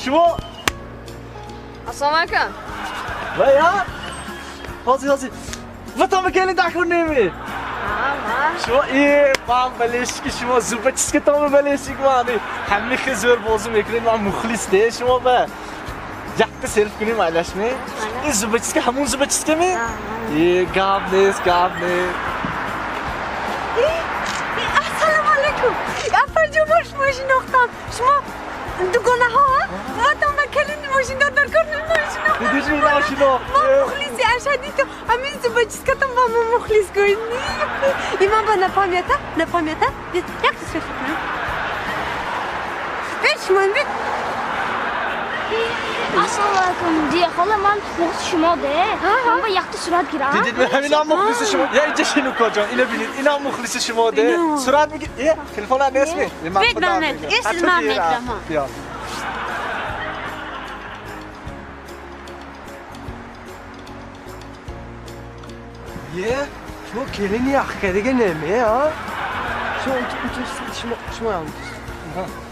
Шумо Ассалому алайкум. Вай ҳа? Ҳозир, ҳозир. Ватан бакелин дахур неми? Шумо э ман болельщик и шумо, зубочистка томи болельщик ман. Ҳамаи хел зӯр бозӣ мекунед, ман мухлис де шумо ба. Якта селфи кунем айлашми? Ин зубочистка ҳамун зубочистка ми? Э гап нест, гап нест. Ассалому алайкум. Апаҷон, ман шумо шинохтам. Шумо дугонаҳо, ватан ба келин мошиндор дар кор мошинохтам. Дидиш ина шинохт. Ман мухлиси ашадди ту. Ҳамин зубочисткатон ба ман мухлис гӯед. И ман ба напамята, напамята. Якта селфи кунем. Бед шумо бед. Ассалому алайкум, дия хола, ман мухлиси шумо де. Ман ба якта сурат гирам. Дидид ҳаминам мухлиси шумо. Я инҷа шину коҷон, ина бинед, инам мухлиси шумо де. Сурат мегир. Э, телефонат нест ми? Бед ман мед. Эс ман медам. Биё. Е, шумо келини яхкадига неме, а? Шумо шумо шумо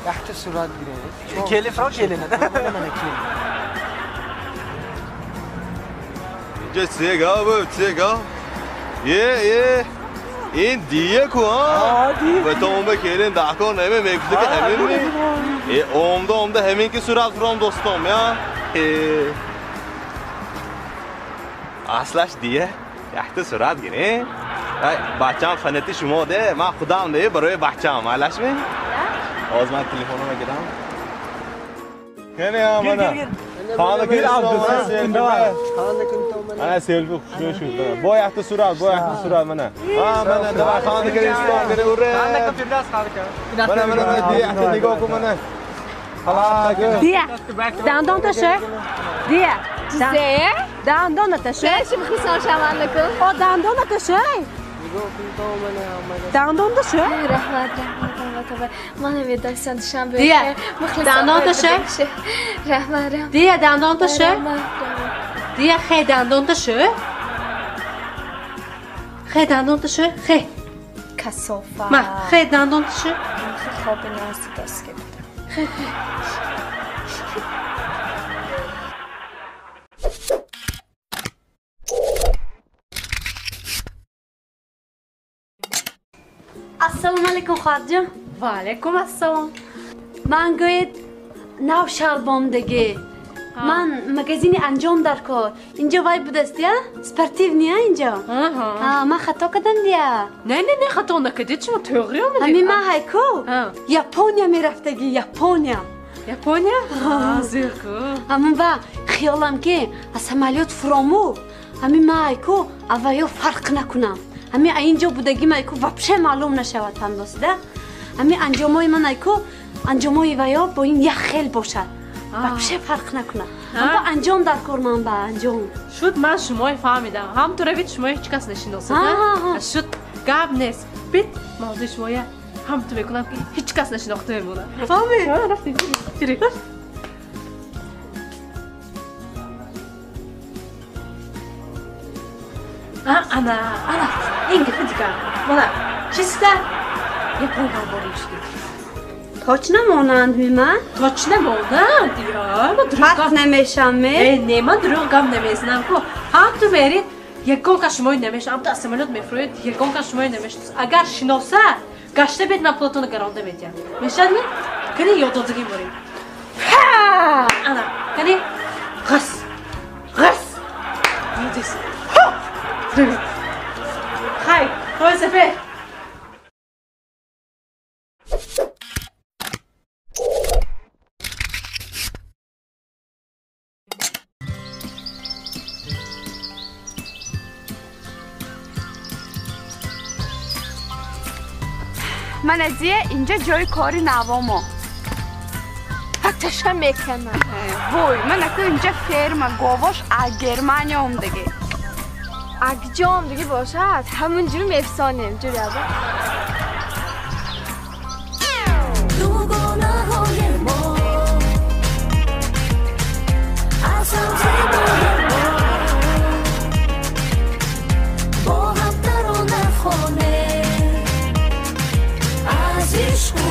якта сурат гиред. Келин фаро келин. Мана келин. Инҷа сега бо сега. Е, е. Ин дия ку, а? Ба то келин дахкор неме мегуфта ки ҳамин ми. Е, омда омда ҳамин ки сурат фуром достом, я. Е. Аслаш дия якта сурат гиред. Ай, бачам фанати шумо де, ман худам де барои бачам, айлаш ми? Ҳозир ман телефонро гирам. Кани мана. Ана селфи хушрӯ шуд. Бо якта сурат, бо якта сурат мана. Ҳа, мана давай хонакаи ислом гире, ура! Мана, мана, мана, дия якта нигоҳ кун мана. Дия, дандонта шӯ. Дия. Чизе? Дандоната шӯ. Чӣ мухлисон шавандакун? О, дандоната шӯ. Дандонта шӯ. Раҳмат, раҳмат, раҳмат. Ман намедонистам душанбе. Дия, дандонта шӯ. Раҳмат, раҳмат. Дия, дандонта шӯ. Дия, хе, дандонта шӯ. Хе, дандонта шӯ. Хе. Касофа. Ма, хе, дандонта шӯ. Хоби назди доске будам. Хе, хе. Ассалому алайкум, хоҳарҷон. Ва алайкум ассалом. Ман гӯед нав шалбомдагӣ. Ман магазини анҷом дар кор. Инҷо вай будаст, я? Спортивный, инҷо? Ман хато кардам, дия? Не, не, не, хато накардед, шумо тӯғри омадед. Ҳамин ман ҳайку Япония мерафтагӣ, Япония. Япония? Зир ку. Ҳамин ва хиёлам ки аз самолёт фурому, ҳамин ман ҳайку авваё фарқ накунам. Ҳамин инҷо будагим айку вообще маълум нашавад ҳамдосида. Ҳамин анҷомои ман айку анҷомои ваё бо ин як хел бошад. Вообще фарқ накунад. Аммо анҷом дар кор ман ба анҷом. Шуд, ман шумои фаҳмидам. Ҳам ту равед, шумои ҳеҷ кас нашиносад. Шуд, гап нест. Бит мавзӯи шумоя ҳам ту мекунам ки ҳеҷ кас нашинохта мемонад. Фаҳмед? Рафтем. Ана, ана, ин гапи дигар. Мана, чиста японкам ворид шудем. Точно монанд ми ман? Точно монанд, я. Ман дурӯғ фарқ намешам ме? Э, не, ман дурӯғ гап намезанам ку. Ҳам ту мерид, ягон кас шумои намешиносад. Ҳам ту аз самолёт мефуроед, ягон кас шумои намешиносад. Агар шиноса, гашта бед ман пулатонро гаронда медиҳам. Мешавад ми? Кани ёддодагӣ морем. Ҳа! Ана, кани ғас, ғас. Молодец. Хай, ҳой сафед. Ман азия инҷа ҷои кори навомо. Ҳатташа мекунам. Вой, ман аку инҷа ферма говош аз Германия омдагӣ. Акҷо омдагӣ бошад, ҳамун ҷур мефсонем, ҷуряба. Дугонаҳои мо аз ҳам зебои мо бо ҳам тарона хонем аз ишқу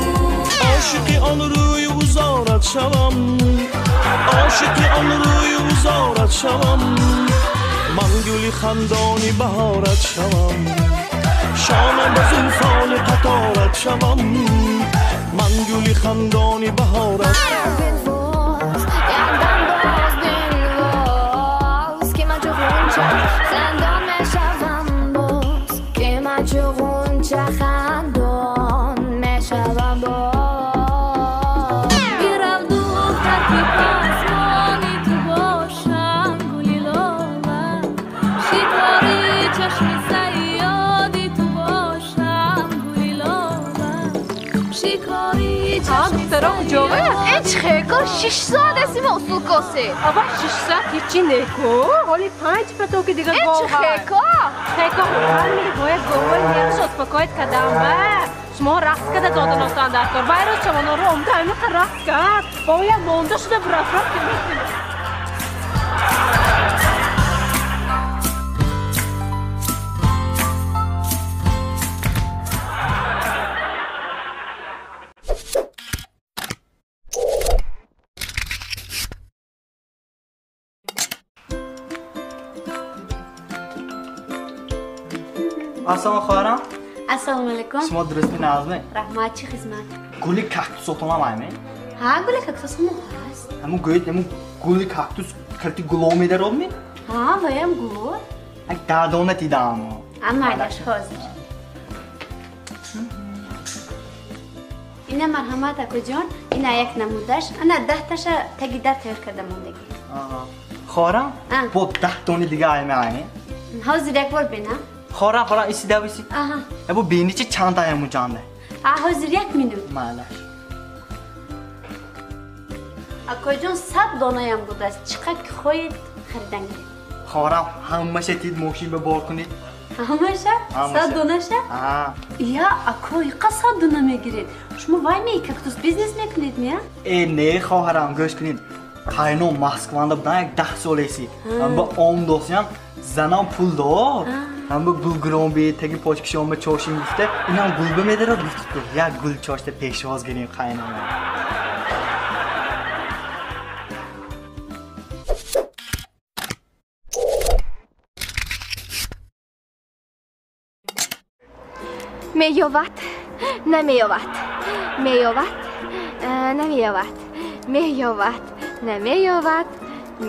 ошиқи он рӯю узорат. зорат шавам, ошиқи он рӯю зорат шавам, ман гули хандони баҳорат шавам, шона ба зулфони қаторат шавам, ман гули хандони баҳорат. Хандон мешавам боз, ки ман чу ғунча хандон мешавам боз. Бирав духтар, ки пасмони ту бошам, гули лола, шикори чашми саёди ту бошам, гули лола, шикори чашми. Духтаро куҷове? Э, чӣ хекор, 6 соат эсима усул косе. Аба, 6 соат ҳичи неку. Ҳоли 5 патоки дига. Э, чӣ хекор? Хекор, ҳами бояд говои нервш успокоить кардам ба. Шумо рақс када доданотан дар кор. Вайро чавоноро омда ҳамиқа рақс кард. Бояд монда шуда бураф-раф ки. Ассалому хоҳарам. Ассалому алайкум. Шумо дурустми, нағзми? Раҳмат, чӣ хизмат? Гули кактусотонам аймӣ? Ҳа, гули кактус ҳамо ҳаст. Ҳамун гӯед, ҳамун гули кактус калти гулов медаробми? Ҳа, ваям гуло. Ак дардона дидам. А, майлаш, ҳозир. Ина, марҳамат, акоҷон, ина як намудаш, ана 10 таша таги дар тайёр карда мондагӣ. Хоҳарам, бо 10 дони дига аймӣ аймӣ? Ҳозир як бор бинам. Хоҳарам, хоҳарам, исида иси. Аҳа. Бу бини чи чанд таям ҷанда? А, ҳозир, як минут. Майлаш. Акоҷон, 100 донаям будааст, чӣ қадр ки хоҳед, харидан гиред. Хоҳарам, ҳамаша тид, мошин ба бор кунед. Ҳамаша? 100 донаша? Я, ако, иқа 100 дона мегиред? Шумо вай ме, кактус бизнес мекунед ми, а? Э, не, хоҳарам, гӯш кунед. Қайно Москванда будан як 10 солеси. Ҳам ба ом досиям, занам пул дод. Ҳам ба гул гирон би, таги почкишонба чошим гуфта, инам гул ба медарад гуфт. Як гул чошта пешвоз гирем қайнона. Меёвад, намеёвад, меёвад, намеёвад, меёвад, намеёвад,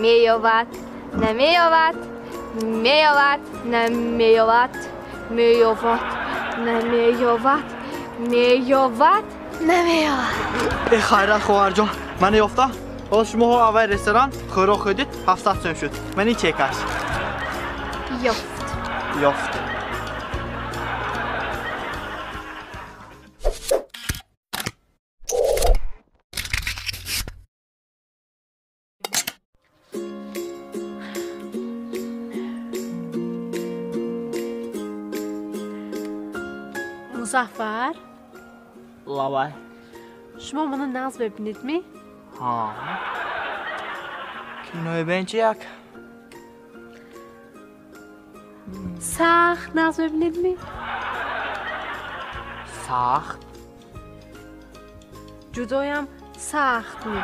меёвад, намеёвад, меёвад, намеёвад, меёвад, намеёвад, меёвад, намеёвад. Э, хайрат, хоҳарҷон, мана ёфта. Ҳоло шумоҳо аввал ресторан хӯрок хӯрдед, 700 сом шуд. Мани чекаш. Ёфт. Ёфт. Музаффар. Лабай. Шумо мана нағз мебинедми? Ҳа, кинои бен чи як? Сахт нағз мебинедми? Сахт. Ҷудоям сахтми?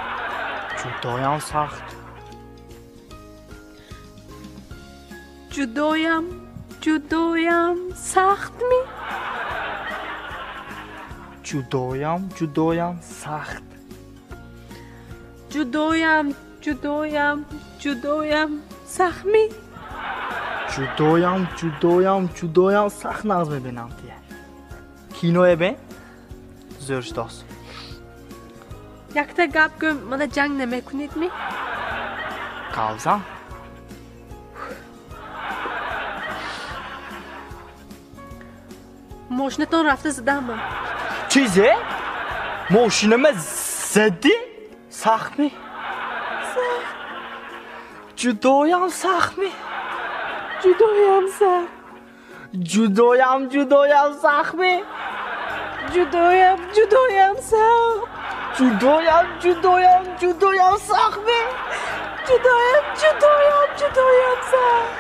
Ҷудоям сахт. Ҷудоям, ҷудоям сахтми? Ҷудоям, ҷудоям сахт. Ҷудоям, ҷудоям, ҷудоям сахтми? Ҷудоям, ҷудоям, ҷудоям сахт нағз мебинам тия. Киное бен зӯр шудост. Якта гап гӯм, мана ҷанг намекунедми? Қавзам. Мошинатон рафта задама. Чизе? Мошинама задӣ? Сахтми? Сахт. Ҷудоям сахтми? Ҷудоям сахт. Ҷудоям, ҷудоям сахтми? Ҷудоям, ҷудоям сахт. Ҷудоям, ҷудоям, ҷудоям сахтми? Ҷудоям, ҷудоям, ҷудоям сахт.